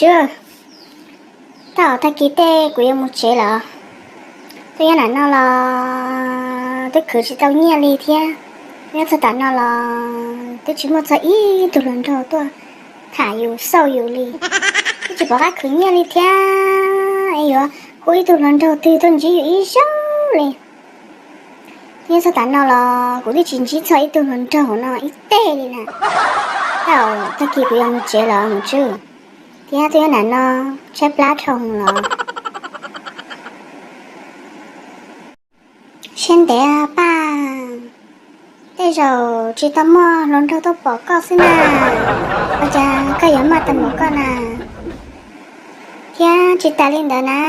Tswb, tag tag kis tej kuv yuav mus tsev lawm. Twb nyob nram no los twb khwv tsis tau nyiaj li thiab. Twb nyob txog tam no los twb tsis muaj txog ib tug hluas nraug tuaj tham yus xauj yus li. Twb tsis pom qab khwv nyiaj li thiab es yuav hu ib tug hluas nraug twg tuaj ntsib yus ib zaug li. Twb nyob txog tam no los kuv twb tsis ntsib txog ib tug hluas nraug no ib teg li na. Tag tag kis kuv yuav mus tsev lawm mus Tswb, thiab twb nyob nram no tshaib plab dhau los. Siab ntev Paj, tej zaum tsis tau muaj hluas nraug tuaj pom koj xwb na. Ua cas koj yuav maj tau mus koj na? Thiab tsis tas li ntawd na,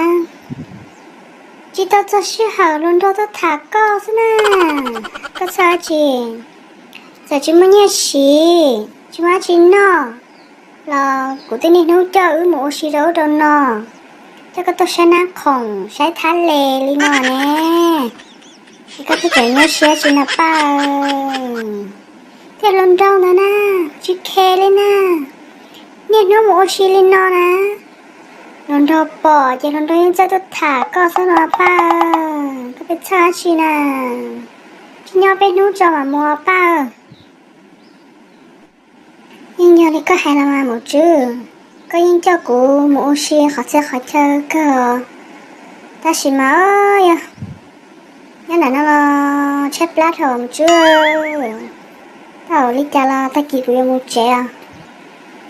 tsis tau txog sij hawm hluas nraug tuaj tham koj xwb na. Koj txhawj dab tsi? Txawm tsis muaj nyiaj siv, tsis muaj dab tsi noj los kuv twb niaj hnub coj wb mus ua si rau ub rau no, coj koj tuaj saib nab khoom saib thab les li no ne. Es koj twb tseem nyuaj siab tsis na Paj? Tej hluas nraug ntawd na, tsis khe li na, niaj hnub mus ua si li no na. Hluas nraug pom ces hluas nraug yeej txawj tuaj tham koj xwb no Paj. Koj pheej txhawj dab tsi na? Tsis nyob peb hnub tso mam mus Paj. Yeej yog li koj hais los mas mus Tswb, koj yeej coj kuv mus ua si qhov txhia qhov chaw kawg. Tab sis mas yog nyob nram no los tshaib plab dhau mus Tswb. Tau li cas los tag kis kuv yuav mus tsev os.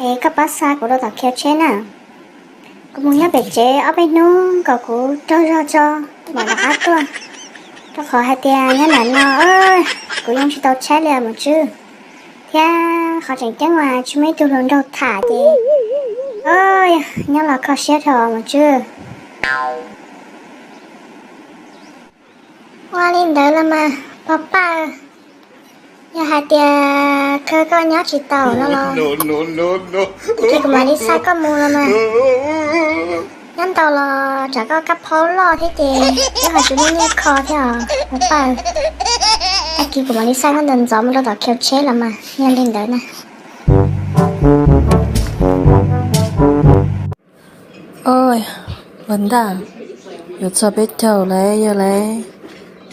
Es koj pab xa kuv rau tom khiv tsheb na. Kuv mus nyob pem tsev ob peb hnub kom kuv raug zog tso mam rov qab tuaj. Rau qhov hais tias nyob nram no kuv yeej tsis tau tshaib li mus Tswb. Thiab qhov tseem ceeb mas tsis muaj ib tug hluas nraug tham ces nyob los kho siab dhau mus Tswb. Ua li ntawd los mas pog Paj, yog hais tias kawg koj nyob tsis tau no los, tag kis kuv mam li xa koj mus los mas. Nyob ntau los tsam koj kab phaub loj thiab ces wb ho tsis muaj nyiaj kho thiab os pog Paj. Tag kis kuv mam li xa koj ntawm ntxov mus rau tom khiv tsheb los mas, yog li ntawd na. Oj, npawg ntaj, yuav txog peb caug lawm yog lawm.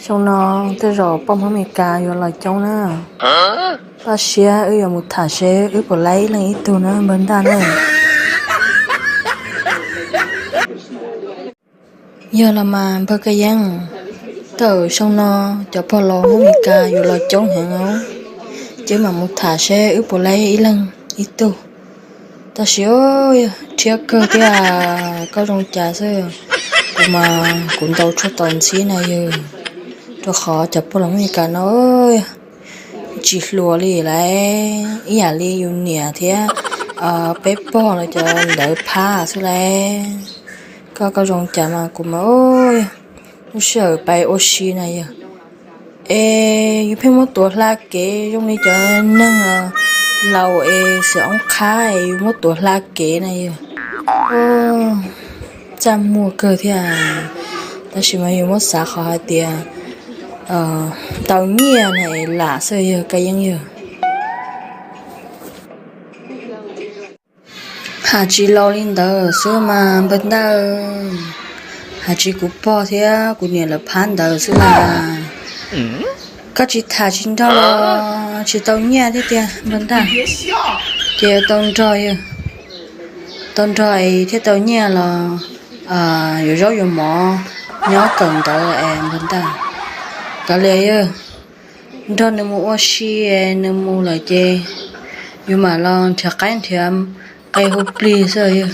Xyoo no tej zaum poj Hmoob Amelikas yuav los coob na. Paj siab, wb yuav mus tham seb wb puas laib ib leeg ib tug na npawg ntaj na. Yog los mas npawg Kab Yeeb, tej zaum xyoo no cov pog laus Hmoob Amelikas yuav los coob heev os. Ces wb mam mus tham seb wb puas laib ib leeg ib tug. Tab sis yog rhiab kawg thiab, koj zoo cas xwb. Kuv mas kuv ntaus tshuaj tos ntxhiab na yog, rau qhov cov pog laus Hmoob Amelikas no tsis hluas li lauj, ib yam li yus niam thiab peb pog los cov ntawd phab xwb lauj. Koj, koj zoo cas mas kuv mas lub sij hawm pais ua si na yog, es yus pheej muab tuav hla kev zoo li cov neeg laus es xwm oob qhab es yus muab tuav hla kev na yog. Txaj muag kawg thiab, tab sis mas yus muab xav qhov hais tias tau nyiaj na es lam xwb yog Kab Yeeb yog. Hais tsis laus li ntawd xwb mas npawg ntaj, hais tsis kuv pog thiab kuv niam lawv phab ntawd xwb mas. Koj tsis tham tsis nrog los tsis tau nyiaj thiab tiag npawg ntaj. Ces tau nrog, tau nrog es thiaj tau nyiaj los yuav zaub yuav mov nyob kawm ntawv es npawg ntaj. Kav liam yog, nrog nws mus ua si, nws mus lawm ces yus mam los nrhiav qaib nrhiav qe hu plig xwb yog.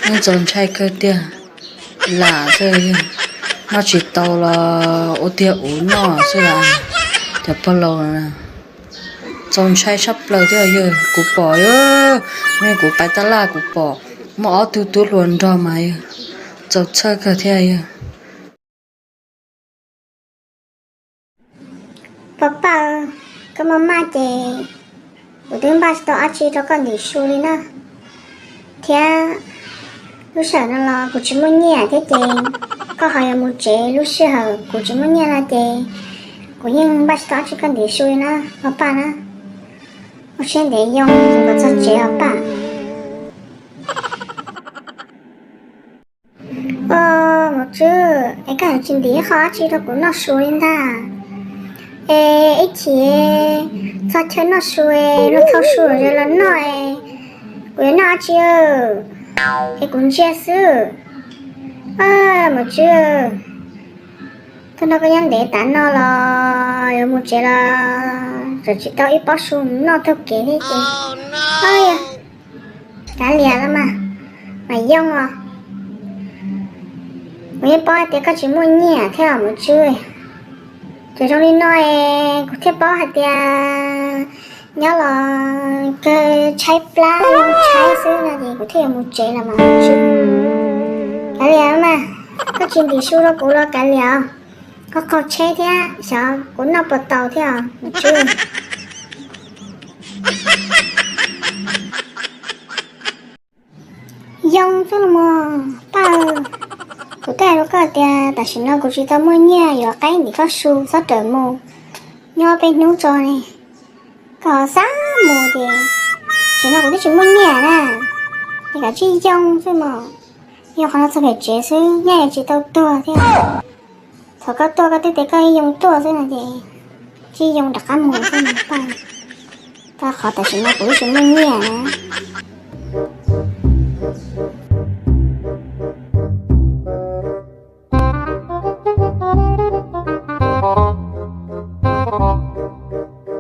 Yeej txaus ntshai kawg tiag, lam xwb yog. Noj tsis tau los ua tiag uv noj xwb las, cov pog laus. Txaus ntshai tshaj plaws thiab yog, kuv pom, kuv pais taj laj kuv pom muaj ob tug tub hluas nrog mas yog, txaus txhawj kawg thiab yog. Pog Paj, koj maj maj ces kuv twb npaj tsis tau dab tsi rau koj ntim su li na. Thiab lub sij hawm no los kuv tsis muaj nyiaj thiab ces koj ho yuav mus tsev, lub sij hawm kuv tsis muaj nyiaj no ces kuv yeej npaj tsis tau dab tsi koj ntim su li na pog Paj na. Ua siab ntev yoo kuv mam txog tsev os Paj. Tswb, es koj tsis ntim qho dab tsi rau kuv noj su li ntag? Es ib chim txog chaw noj su, luag thau su los noj, kuv yuav noj dab tsi? Es kuv ntsia xwb. Maum Tswb, tag no koj nyob ntev tas no los yuav mus tsev los tseem tsis tau ib pob su noj taug kev thiab ces, kav liam los mas, mas yoo os. Kuv yeej paub hais tias koj tsis muaj nyiaj thiab os Maum Tswb. Ces zoo li no es kuv thiaj paub hais tias nyob los kawg tshaib plab, tshaib xwb no ces kuv thiaj yuav mus tsev los mas Maum Tswb. Kav liam mas, koj tsis ntim su rau kuv los kav liam, koj qaug tsheb thiab xyov kuv noj puas tau thiab os Maum Tswb. Yoo xwb los mas Paj, kuv twb hais rau koj tias tam sim no kuv tsis tau muaj nyiaj yuav qaib ntim koj su, txhob rawm mus, nyob peb hnub tso ne. Koj xav mus ces, tam sim no kuv twb tsis muaj nyiaj na, es kav tsij yoo xwb mas. Yoo qhov no txog pem tsev xwb, nyaj yuav tsis tau tuag thiab. Thaum koj tuaj koj twb tias koj ib yoo tuaj xwb no ces tsij yoo rov qab mus xwb mas Paj, rau qhov tam sim no kuv twb tsis muaj nyiaj na.